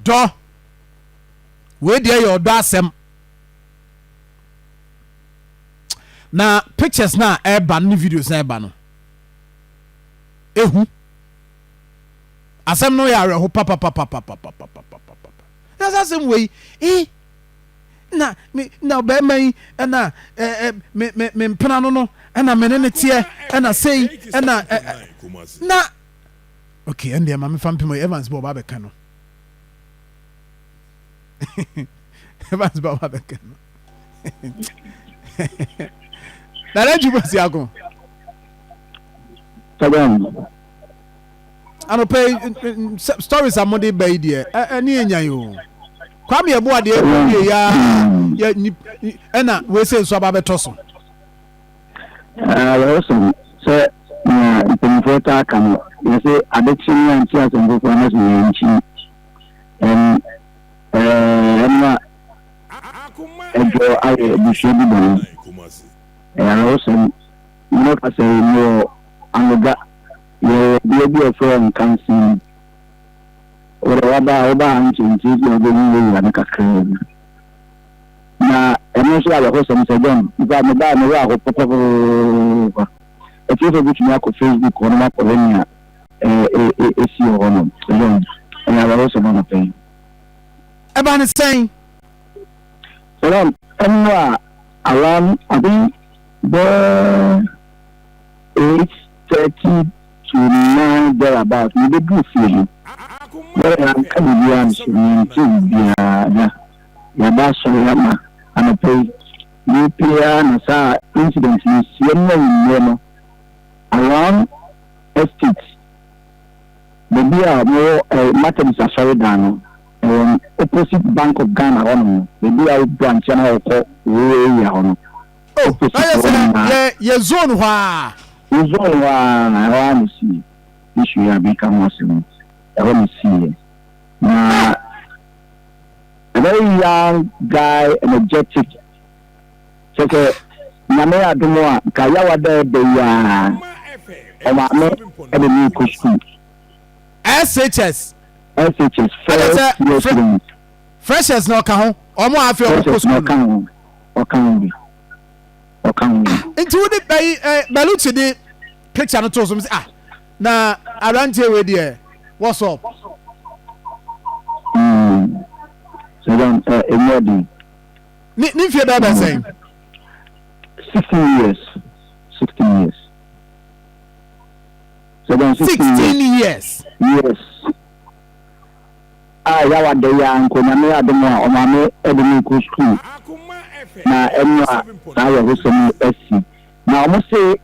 Ɔdɔ. Wei deɛ yɛ ɔdɔ asɛm. Na pictures na ɛba no ne videos na ɛba no. Ehu. Asɛm no yɛ awerɛho papapapapapapapapa. Na sɛ asɛm wei eh na me na ɔbarima yi ɛna eh, eh, me me me mpena no no ɛna me ne ne teɛ ɛna sei ɛna eh, eh, na okay ɛndeɛ ma mefa mpem Evans bɛ ɔba bɛka no Evans bɛ ɔba bɛka no Nana Ntwi Kwasi Ako. Anɔpɛ yi stories a mode ba yi deɛ ɛne yɛ nyan o. Kwame Yeboah deɛ ɛkɔ wie ya yɛ ɛna wei sɛ nso aba bɛtɔ so. Awerɛhosɛm sɛ nea mpanyimfoɔ taa ka no, yɛse ade kye ne yɛante asɛm foforɔ a na sɛ yɛnkyi. Ɛn, ɛma ɛdwo ayɛ abusua bi bɔne. Ɛyɛ awerɛhosɛm. Mene kasa yi, mewɔ Anloga, yɛwɔ bea bi a wɔfrɛ hɔ Nkansen mu. Wo deɛ waba a, wobaa ha nkyɛ nti ebia wobɛhu area no kakraa bi. Na ɛno nso yɛ awerɛhosɛm sɛ John, in fact mebaa me werɛ aho papapapapapa. Atiefo betumi akɔ Facebook hɔ na wɔakɔhwɛ nea ɛsi wɔ hɔ no. John, ɛyɛ awerɛhosɛm anɔpa yi. Ɛba ne sɛn? Sɛ John, ɛno a around I think bɛɛ 8:30 to 9 thereabout mebɛduru fie no, bɛrɛ anka biribiara nso mente biribiara na yɛaba asɔre ama anɔpa yi. Mepue ara na saa incident yi siiɛ no anwummerɛ no around estate baabi a wɔwɔ eh, Methodist asɔredan no ɛwɔ opposite Bank of Ghana hɔnom no, baabi a wo branch na wɔkɔ rural area hɔ no. Oh, Opposite na yɛ hɔ sɛ nom na yɛ yɛ zone hɔ a. Wo zone hɔ ara na ɛhɔ ara na ɛsii issue yi a meka ho asɛm yi, ɛhɔ na ɛsiiɛ. Na a very young guy, energetic, kyerɛ sɛ Nyame adom a nka Yawa da ɛbɛ yi ara ɔmaame de me rekɔ school. SHS. SHS, Ɛkyɛ first sɛ year fre student. freshers na ɔka ho, wɔn a afei wɔkɔ Freshers na school ɔka no. ho, ɔka ho bi, ɔka ho bi. Nti wode bɛyi ɛ Bellucci de picture no too so, mese ah na aberanteɛ wei deɛ what's up? Mm. Sɛ John, ɛ emu ɔden. Ne mfie bɛyɛ bɛ sɛn? 16 years. 16 years. Sɛ John, 16 years. 16 years. Yes. A yawa da yi ara nko Nyame adom a ɔmaame de me rekɔ sukuu na ɛno a saa awerɛhosɛm yi asi. Na ɔmo se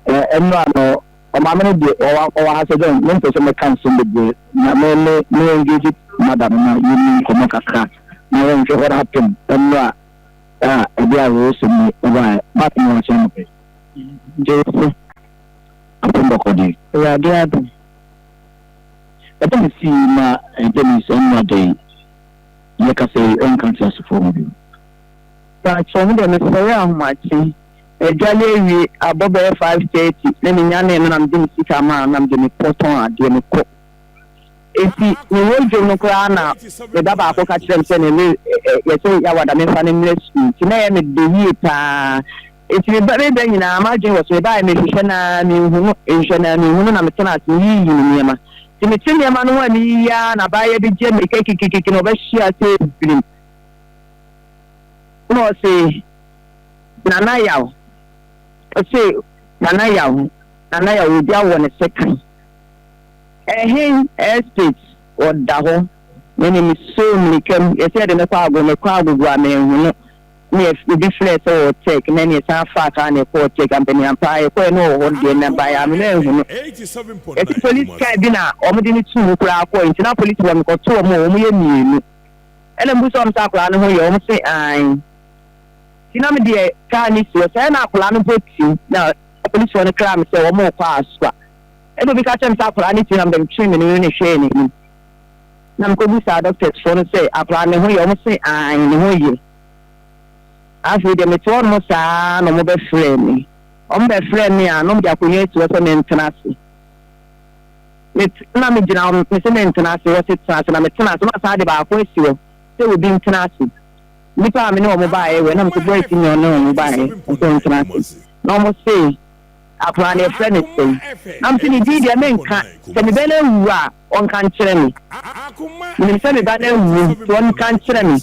ɛno a no ɔmaame no deɛ ɔwɔ ɔwɔ ha sɛ John mempɛ sɛ mɛka nsɛm bebree na me me me engage mother no na yɛnni nkɔmmɔ kakra na yɛnhwɛ what happened ɛno a a ɛde awerɛhosɛm yi ɛbaeɛ. Mark mo akyɛ anɔpa yi. Gyewofo apem bɔkɔ deɛ. Awurade adom. Ɛdɛn na esii ma Dennis nnora da yi yɛkasa yi ɔnka ateasefo ho bio? Pakyɛw me deɛ mesɔre ahomakye adwale awie abɔ bɛyɛ 5:30 na me nyanee no na mede me sika maa no na mede me kɔ tɔn adeɛ me kɔ eti me wɔ dwom no koraa na me ba baako ka kyerɛ me sɛ ne ne yɛsɛ yawada me nfa no mmerɛ sukuu nti na ɛyɛ me de yie paa Enti me ba me ba nyinaa, m'adwene wɔ so. Mebaeɛ, mehwehwɛ no ara, menhu no, mehwehwɛ no ara, menhu no, na metena ase, meyiyi me nneɛma. Nti mete nneɛma no ho a meyiyi ara na abaayewa bi gye mmirika kikikiki na ɔbɛhye aseɛ birim. Na ɔse, Nana Yaw, ɔse, Nana Yaw, Nana Yaw, obi awɔ ne sekan. Ɛhe, estate, ɔda hɔ. Me ne mesoo mmirika mu, yɛsɛ yɛde no kɔ agogo, mekɔ agogo a manhu no. ne obi frɛɛ sɛ ɔwɔ Turk na ɛne yɛsan faa kaa na yɛkɔɔ Turk ampaniampa ara yɛkɔɛ na ɔwɔ hɔ deɛ na baeɛ a me na anhu no. Yɛse police car bi na wɔn de no too mu koraa kɔɛ nti na police foɔ mekɔto wɔn o wɔn yɛ mmienu ɛna mebusa wɔn sɛ akwadaa no ho yɛ wɔn se ae nti na me deɛ car no si hɔ sɛ na akwadaa no mpo tim na police foɔ no kraa me sɛ wɔn rekɔ Aswa ɛna obi ka kyerɛ me sɛ akwadaa no tim na mede metwee me ne no hwɛɛ n'anim na mekɔbisaa doctors foɔ no sɛ akwadaa no ne ho yɛ wɔn se ae ne ho yɛ. Afei deɛ mete hɔnom saa ara na wɔbɛfrɛɛ me. Wɔbɛfrɛɛ me a, na wɔde akonnwa asi hɔ sɛ mentena ase. Me na megyina hɔ, mese mentena ase, wɔse tena ase, na metena ase, na wɔasan de baako asi hɔ sɛ obi ntena ase. Nnipa a me ne wɔn baeɛ wɔ, na mese boys ni ɔne wɔn baeɛ, ɔsɛ ɔntena ase. Na wɔn se akwadaa no yɛfrɛ no sɛn? Na mese ne din deɛ menka, sɛ me ba no awu a ɔnka nkyerɛ me. Menim sɛ me ba no awu nti ɔnka nkyerɛ me.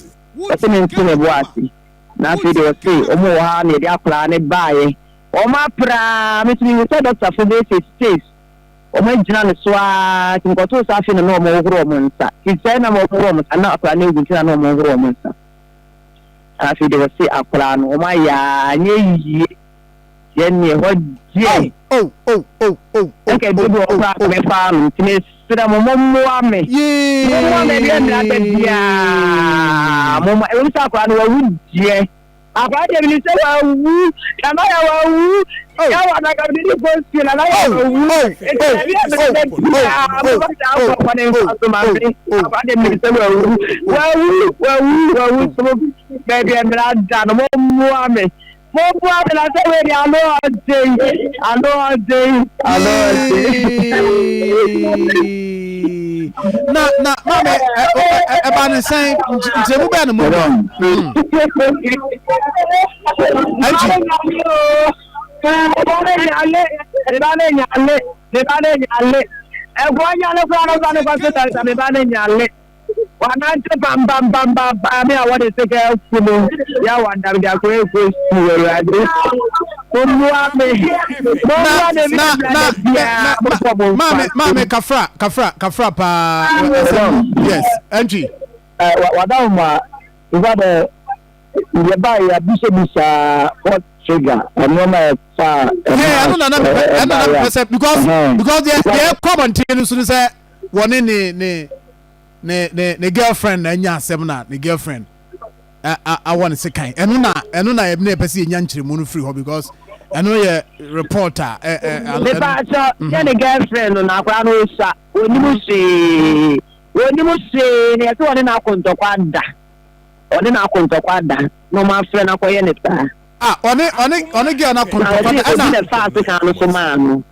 Ɔse mente me bo ase. Na afei deɛ ɔse wɔn wɔ hɔ ara na yɛde akwadaa no baeɛ. Wɔn apere ara, me nso mehu sɛ dɔktafo bɛyɛ sɛ six. Wɔagyina no so ara nti mekɔtoo sɛ afei na na wɔrehohoro wɔn nsa. Nti sɛɛ na wɔrehohoro wɔn nsa, na akwadaa no awu nti na na wɔrehohoro wɔn nsa. Na afei deɛ wɔse akwadaa no wɔayɛ ara anyɛ yie. Deɛ neɛ hɔ deɛ. Oh, oh, oh, oh, oh, Nka ebi oh, wɔ oh, koraa oh. mɛfa no nti mesrɛ mo mommoa me. Mommoa me ɛdeɛ mmira da biara. Mommoa ɛwom sɛ akwadaa no wawu deɛ. Akwadaa deɛ menim sɛ wawu. Nana yɛ wawu. Yɛ wa na ka mede kɔ sukuu nana yɛ wawu. Nti baabi a mede bɛ biara mobɔ saa nkurɔfoɔ ne mfa so ma me. Akwadaa deɛ menim sɛ wawu. Wawu wawu wawu so baabi a mmara da no mommoa me. Mommoa me na sɛ wei deɛ ano ɔden ano ɔden ano ɔden. Na na maame ɛba ne sɛn nkyerɛmu bɛɛ na mo nya. Ɛnti. Wanante pampampampampa me a wɔde sika afu no yɛ wandam de akɔ ekɔ sukuu awurade mommoa me mommoa me na na na na maame maame kafra kafra kafra paa asɛm no yes ɛntwi. Wadawoma nfa dɛ yɛba yɛabisabisa what trigger nneɛma a ɛfa ɛma ɛno na na mepɛ ɛno na mepɛ sɛ because because deɛ deɛ ɛkɔ abɔnten no so no sɛ wɔne ne ne ne ne ne girlfriend na anya asɛm na ne girlfriend awɔ ne sekan ɛno na ɛno na ɛna ɛpɛ sɛ yɛnya nkyerɛmu no firi hɔ because ɛno yɛ report a ɛ ɛ ɛno. Mepaakyɛ yɛ ne girlfriend no na akwadaa no osua onim hwee onim hwee na yɛsɛ wɔne no akɔ ntɔkwa da ɔne no akɔ ntɔkwa da na ɔmo afrɛ no akɔyɛ ne saa. Ah ɔne ɔne ɔne girl no akɔ ntɔkwa da ɛna. Obi na ɛfaa sekan no so maa no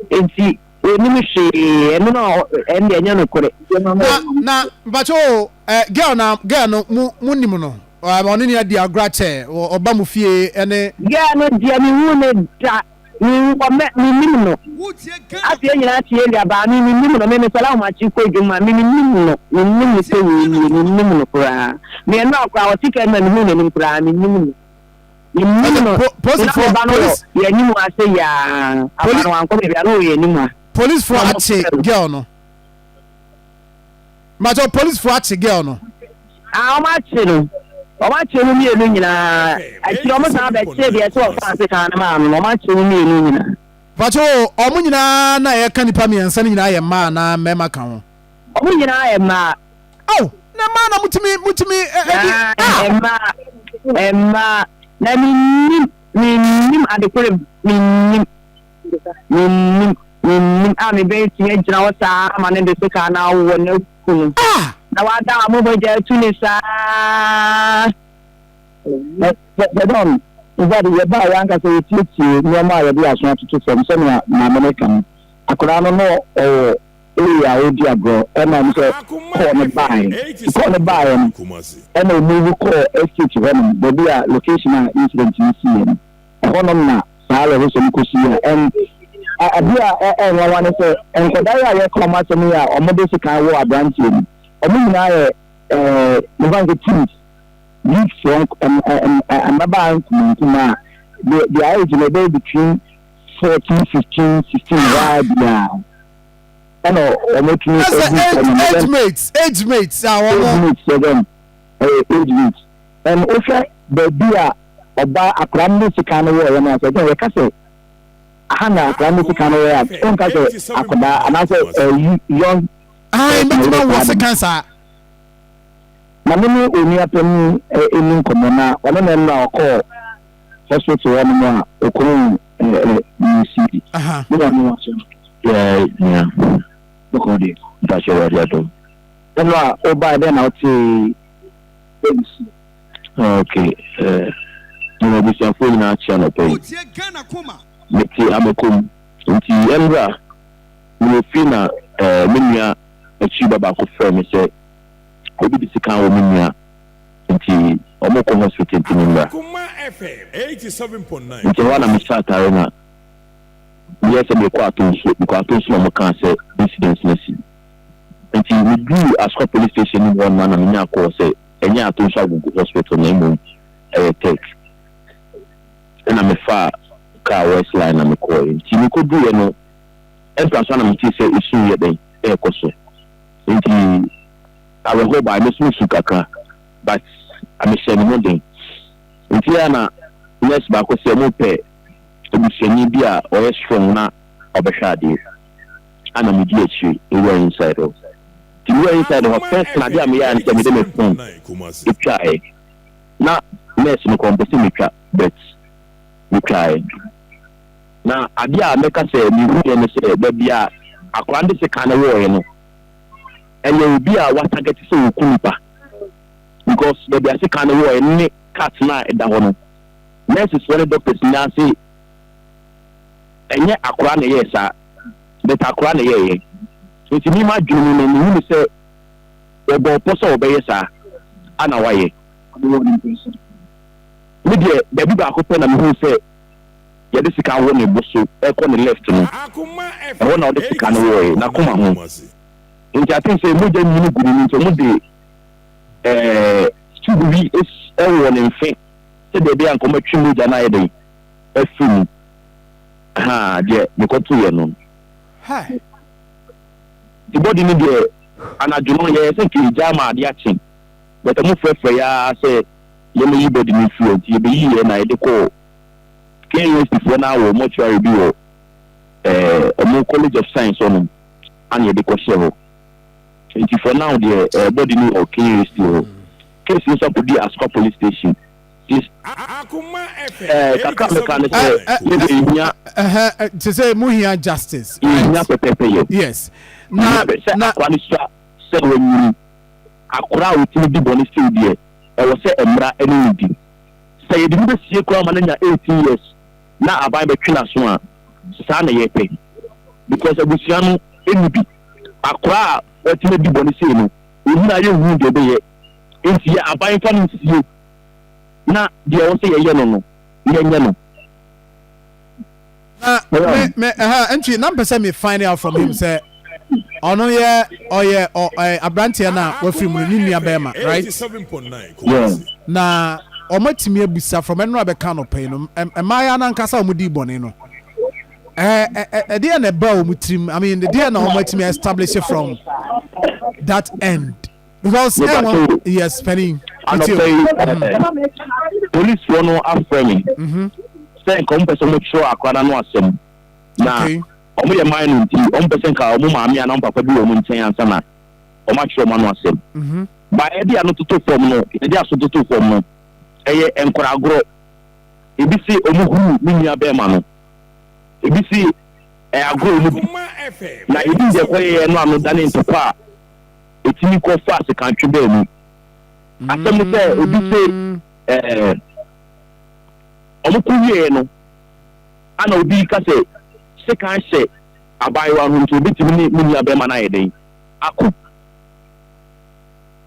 eti. Onim hwee, ɛno na ɛnde ɛnyɛ nokorɛ. Na na mpakyɛ o ɛ girl na girl no mo mo nim no ɔne ne adi agorɔ akyɛ ɔba mo fie ɛne. Girl no deɛ me hu no da me ɔmɛ me nim no afei yɛn nyinaa te area baa me me nim no me me sɔre ahomakye kɔ adwuma me me nim no me nim no sɛ wei nie me nim no koraa me ɛno akora ɔte kɛn ma me hu n'anim koraa me nim no. Menim no, na me ba no wɔ yɛn anim ha sɛ yaa. Aba no wankɔ baabi a, na ɔwɔ yɛn anim ha. Policefoɔ akye girl no. Mpakyɛw policefoɔ akye girl no. Ah, wɔn akye no. Wɔn akye wɔn mmienu nyinaa. Akyire wɔn san bɛkye deɛ sɛ ɔfa ase kan no maa no no, wɔn akye wɔn mmienu nyinaa. Mpakyɛw wɔn nyinaa na yɛka nipa mmiɛnsa no nyinaa yɛ mmaa anaa mmarima ka ho? Wɔn nyinaa yɛ mmaa. Ao, na mmaa na motumi motumi ɛdi ah. Mmaa mmaa na mennim mennim adekore mennim mennim mennim a mebɛtumi agyina hɔ saa ama no de sekaa no awɔ no aku no ah. Na wada a mobɛgya atu ne saa. Pardon, in fact, yɛbaa yɛ ankasa yɛtietie nneɛma a yɛde aso atoto fam sɛnea maame no ka no, akwadaa no na ɔwɔ Area a ɔredi agorɔ ɛna sɛ kɔɔ no baeɛ nti kɔɔ no baeɛ no ɛna ɔmuvu kɔɔ estate hɔnom baabi a location a incident no siiɛ no ɛhɔnom na saa awerɛhosɛm kɔsiiɛ and adeɛ a ɛnwanwa ne sɛ nkɔdaa yi a yɛka wɔn asɛm yi a wɔde sekan wɔ aberanteɛ no wɔn nyinaa yɛ ɛɛ mefa no sɛ teens youthfoɔ mmabaa nkumankumaa a their age no ɛbɛyɛ between 14 15 16 hɔ ara biara ɛna wɔtumi ɛsɛ age age mates age mates a wɔn age mates yɛ dɛm ɛyɛ age mates ɛna wohwɛ baabi a ɔba akwadaa no ne sika no wɔ yɛ no asɛ ɛdɛn yɛka sɛ aha na akwadaa no ne sika no wɔ yɛ a wɔnka sɛ akwadaa anaasɛ ɛyi young. Ayi bɛtuma wɔ sika saa. Na me ne onua panyin ɛni nkɔmɔ na ɔne na ɛnna ɔkɔɔ hospital hɔ nom a ɔkɔhuu Lucy ne maame wɔ asɛm. Yɛ nua bɔkɔ deɛ. Mpakyɛ Awurade adom. Ɛno a wobae dɛn na wotee Lucy? Ok eh, mema abusuafoɔ nyinaa kye anɔpa yi. Mete Amakom nti ɛnra. Mewɔ fie na eh, me nua akyiri ba baako frɛɛ me sɛ obi de sekan wɔ me nua nti wɔrekɔ hospital nti memmra. Nti ɛhɔ ara na mehyɛ atare na meyɛɛ sɛ merekɔ Atonsu, mekɔɔ Atonsu na wɔkaa sɛ incident no asi. Nti meduruu Asukwa police station no mu hɔ no na menyaa call sɛ ɛnyɛ Atonsu Agogo hospital na mmom ɛyɛ Tech. Ɛna mefaa kaa West Line na mekɔɔɛ. Nti mekɔduruiɛ no ɛntra so a na metee sɛ esu reyɛ dɛn ɛrekɔ so. Nti awerɛhoɔ baeɛ, me nso mesu kakra but mehyɛɛ me ho den. Nti ɛyɛ a na nurse baako sɛ wɔpɛ obusuani bi a ɔyɛ strong na ɔbɛhwɛ adeɛ a na medi akyire mewura inside hɔ. Nti mewura inside hɔ first na adeɛ a meyɛɛ ne sɛ mede me phone etwaeɛ. Na nurse no koraa ɔmpɛ sɛ metwa but metwaeɛ. Na adeɛ a mɛka sɛ mehuiɛ ne sɛ baabi a akwadaa no de sekan no wɔeɛ no ɛyɛ obi a watagɛte sɛ ɔku nipa because baabi a sekan no wɔeɛ no ne cut no a ɛda hɔ no nurses foɔ ne doctors nyinaa se ɛnyɛ akwadaa na ɛyɛɛ saa but akwadaa na ɛyɛɛyɛ nti me m'adwene mu no mehu ne sɛ wɔbɔɔ pɔ sɛ wɔbɛyɛ saa ana wayɛ. Me deɛ baabi baako pɛ na mehu sɛ yɛde sika wɔ ne bo so ɛkɔ ne left no ɛhɔ na ɔde sika no wɔɛ n'akoma ho nti I think sɛ mogya nyini gu ne mu nti wɔn de ɛɛ tube bi ɛwɔ ne mfe sɛdeɛ ɛbɛyɛ a nka wɔatwe mogya no ayɛ dɛn afiri mu ha deɛ mekɔto yɛ no nti bɔdi no deɛ anadwo no yɛyɛ sɛ nka yɛgya ma adeɛ akye but ɔmo frɛfrɛ yɛ ara sɛ yɛmɛyi bɔdi no mfiri hɔ nti yɛbɛyi yɛ na yɛde kɔɔ KNUST foɔ no wɔ mortuary bi wɔ ɛɛ ɔmo college of science hɔnom ana yɛde kɔhyɛ hɔ nti for now deɛ ɛɛ bɔdi no wɔ KNUST hɔ. Case no nso akɔdi Asokwa police station. Nti ɛɛ kakra a mɛka ne sɛ yɛ deɛ yɛhia. Te sɛ mo hia justice. Yɛhia pɛpɛɛpɛ yɛ. Yes. Na sɛ akora no sua sɛ wanyini akora a ɔtumi di bɔne sei deɛ ɛwɔ sɛ mmara ne no di. Sɛ yɛde no bɛsie koraa ma no anya 18 years na aban bɛtwe n'aso a saa na yɛpɛ because abusua no ɛnni bi. Akora a watumi adi bɔne sei no Wɔn nyinaa yɛnhunu deɛ ɔbɛyɛ. Enti yɛ aban mfa no nsie na deɛ ɛwɔ sɛ yɛyɛ no no, yɛnyɛ no. Na me me ɛha nti na mpɛ sɛ me find out from him sɛ ɔno yɛ ɔyɛ ɔ ɛ aberanteɛ no a wafiri mu no ne nua bɛrima right? Yeah. Na wɔatumi abisa from ɛno a bɛka no pɛn no mmaayewa no ankasa a wɔdii bɔne no ɛdeɛ na ɛba wɔn tirim i mean ɛdeɛ na wɔn atumi establish from that end because ɛwɔ yes panyin anɔpɛ yi polisifoɔ no afrɛ me sɛ nka wɔn pɛ sɛ wɔn kyerɛ akora n'ano asɛm na wɔn yɛ man no nti wɔn pɛ sɛ nka wɔn maame anaa wɔn papa bi wɔ wɔn nkyɛn ansa na wɔn akyerɛ wɔn ano asɛm ba yɛde ano toto fam no yɛde aso toto fam no ɛyɛ nkora agorɔ ebi se wɔn huru ne nua bɛrima no. Ebi se ɛyɛ agorɔ a wɔdi, na ebi deɛ kɔyɛeɛ no ano dane ntɔkwa a ɛtumi kɔfa sekantwe baa mu. Asɛm ne sɛ obi se ɛɛ wɔko wieeɛ no ana obi ka sɛ sekan hyɛ abaayewa no nti obɛtumi ne me nua bɛrima no ayɛ dɛn ako.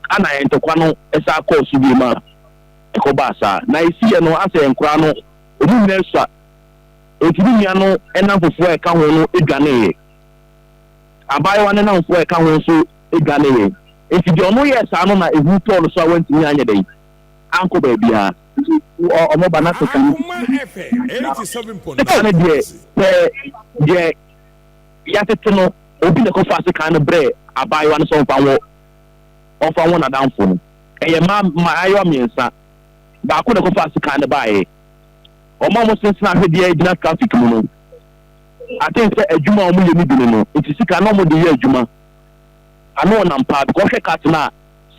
Ana ntɔkwa no san kɔɔ so bio ma ɛkɔbaa saa. Na ɛsiiɛ no asɛ nkoraa no wɔn nyinaa sua. Enti ne nua no nnamfofoɔ a ɛka ho no dwaneeɛ. Abaayewa no nnamfoɔ a ɛka ho nso dwaneeɛ. Enti deɛ ɔno yɛɛ saa no na ehu tɔɔ no so a wantumi anyɛ dɛn ankɔ baabiara. Nti wɔn ba no sika no. Sika no deɛ, sɛ deɛ yɛatete no, obi na ɛkɔfaa sekan no brɛɛ abaayewa no sɛ ɔmfa nwɔ ɔmfa nwɔ n'adamfo no. Ɛyɛ mmaa mmaayewa mmiɛnsa, baako na ɛkɔfaa sekan no baeɛ. Wɔn a wɔsensene ahwedeɛ gyina traffic mu no, I think sɛ adwuma a wɔyɛ no bi no no, nti sika na wɔde yɛ adwuma. Ano ɔnam paa because wohwɛ cart no a,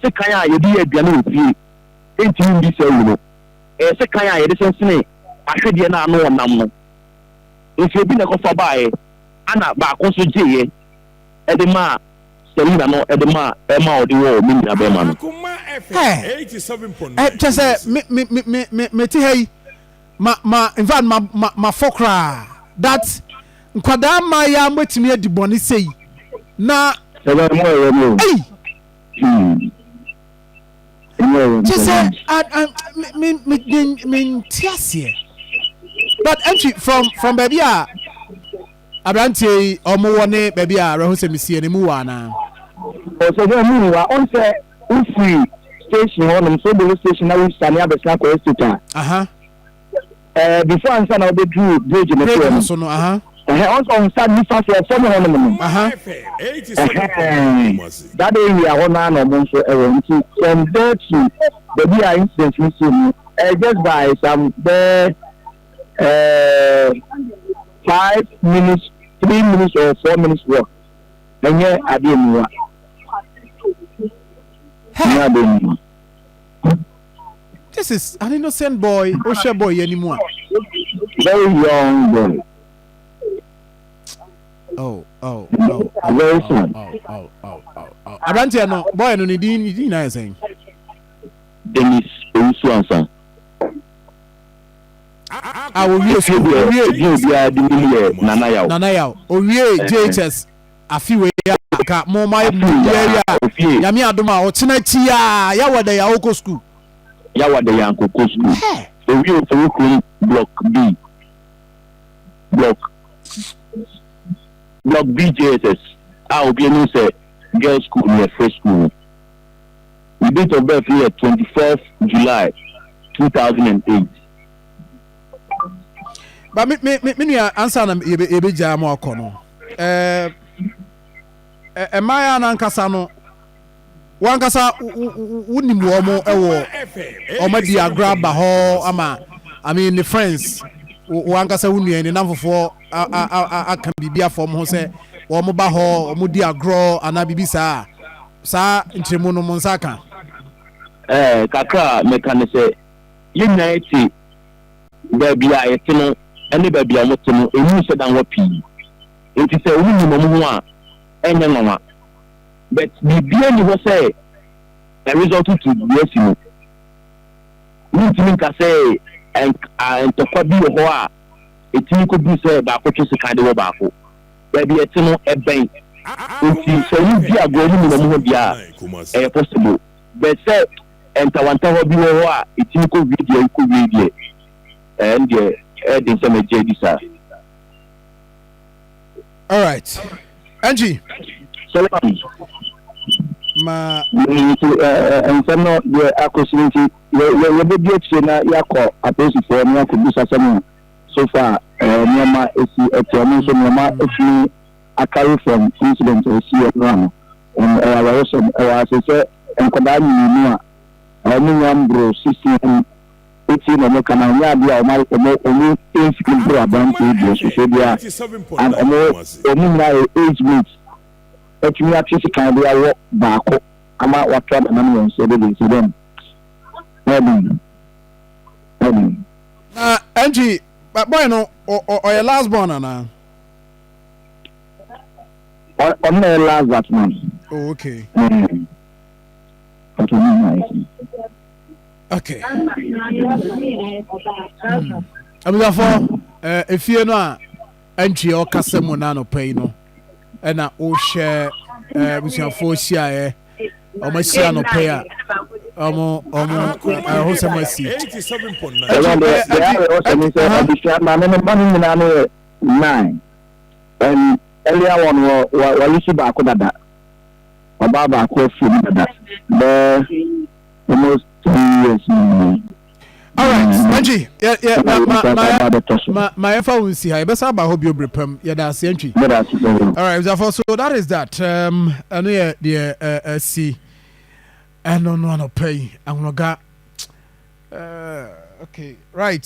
sekan a yɛde yɛ aduane wɔ fie ntumi ndi saa awu no. Ɛyɛ sekan a yɛde sensene ahwedeɛ no a ano ɔnam no. Nti obi na ɛkɔfa baeɛ, ana baako nso gyeeɛ de maa Selina no de maa ɛma ɔde wɔɔ me nua bɛrima no. Ɛ ɛ kyɛ sɛ me me me me me mete ha yi ma ma in fact ma ma ma fɔ koraa that. Nkwadaa mmaayaa moatumi adi bɔne sei na. Sɛbɛ mo ɛwɔ mu o. Ei! Kyɛ sɛ me me me me nte aseɛ. But entry from baabi a aberanteɛ yi ɔmo wɔ ne baabi a awerɛhosɛm sie no emu wɔ anaa? Ɔsɛ dɛ ɔmo wɔ ɔn sɛ wofiri station hɔnom Sobolo station na wosiane abɛsen akɔ estate a. Aha. Ɛɛ before ansa na wobɛduru bridge no soɔ no. so no, aha. Ɛhɛ ɔn sɛ ɔnsa nifa so ɛfam hɔnom no. Aha. Ɛhɛn that area hɔ naa na ɔmo nso ɛwɔ nti from there to baabi a incident no sii no ɛyɛ just by some bɛɛ ɛɛ 5 minutes, 3 minutes or 4 minutes walk. Ɛnyɛ adeɛ mu wa. Ɛnyɛ adeɛ mu wa. This is an innocent boy. Wohwɛ boy yi anim a. Very young boy. Oh. Very sad. Oh. Aberanteɛ no, boy no ne din nyinaa yɛ sɛn? Dennis Owusu Ansa. A owie school, owie. Edin obiara de nim yɛ Nana Yaw. Nana Yaw. Owie JHS afi wei a ka mo ma yɛ yɛ a Nyame adom a ɔkyena akyi a yɛwɔ dɛ yɛ awokɔ school. Yɛwɔ dɛ yɛ ankɔkɔ school. Owie Ofori Block B. Block B JSS a obi anim sɛ girls school no yɛ free school no. The date of birth no yɛ 24th July 2008. Ba me nua, ansa na yɛbɛgyaa mo akɔ no, ɛɛ mmaayɛ no ankasa no, wankasa wonim wɔn mo wɔ wɔn adi agorɔ aba hɔ ama, I mean, ne friends, wankasa wo nua ne nam fofoɔ aka biribi afɔ wɔn ho sɛ wɔn ba hɔ wɔn di agorɔ anaa biribi saa saa nkyerɛmu no mo nsa ka? Kakra a mɛka ne sɛ yɛn nyinaa te baabi a yɛte no ne baabi a wɔte no emu nhyɛ dan hɔ pii, nti sɛ wɔn nim wɔn ho a ɛnyɛ nwanwa, but biribiara ni hɔ sɛ ɛresult to deɛ asi no. Mentumi nka sɛ ntɔkwa bi wɔ hɔ a ɛtumi kɔduru sɛ baako twe sekan de wɔ baako. Baabi ɛte no ɛbɛn, nti sɛ wɔn di agorɔ no nim wɔn ho deɛ a, ɛyɛ possible, but sɛ ntawantawa bi wɔ hɔ a ɛtumi kɔ wie deɛ kɔ wie deɛ, ɛn deɛ ɛyɛ sɛ mɛgye adi saa. Alright, Angie. Salam. Ma Nti nsɛm no deɛ akɔsi nti yɛbɛdi akyire na yɛakɔ apolisifoɔ na yɛakɔbisa sɛnea so far nneɛma esi ɛte. Ɔmo nso nneɛma etumi akari from incident a esi ɛno ano. Ɛyɛ awerɛhosɛm ɛwɔ ase sɛ nkwadaa mmienu a ɔmo nya mboro 16, 18 na ɔmo ka na nyɛ adeɛ a ɔmo mfiri boro aberanteɛ deɛ so so deɛ and ɔmo nyinaa yɛ age mates atumi atwe sekan de awɔ baako ama wato abana no wɔn nsa de de nsa dɛm ɛdɛm ɛdɛm. Na Angie, boy no ɔyɛ last born anaa? Ɔno na yɛ last but one. Oh, okay. But ɔno na yɛ. Okay. Abusuafo, efie no a ɛntwi ɔkasa mu na anɔpa yi no ɛna wohwɛ abusuafoɔ hyiaeɛ, ɔmo ahyia anɔpa yi a ɔmo ɛhosɛm asi. Ɛwɔ deɛ deɛ ayɛ ɔsɛ ne sɛ abusua maame no mma no nyinaa no yɛ nine, and earlier one wɔ wɔ wɔlesi baako dada, ɔbaa baako afiri mu dada bɛɛ almost 10 years ni. Alright, Antwi, yɛ yɛ ma ma ma ma ma yɛfa wo nsi ha, yɛbɛsa aba hɔ bio bere pam. Yɛda ase, Antwi. Alright, abusuafo, so that is that. Ɛno yɛ deɛ ɛsi ɛno no anɔpa yi Anloga. Okay, right.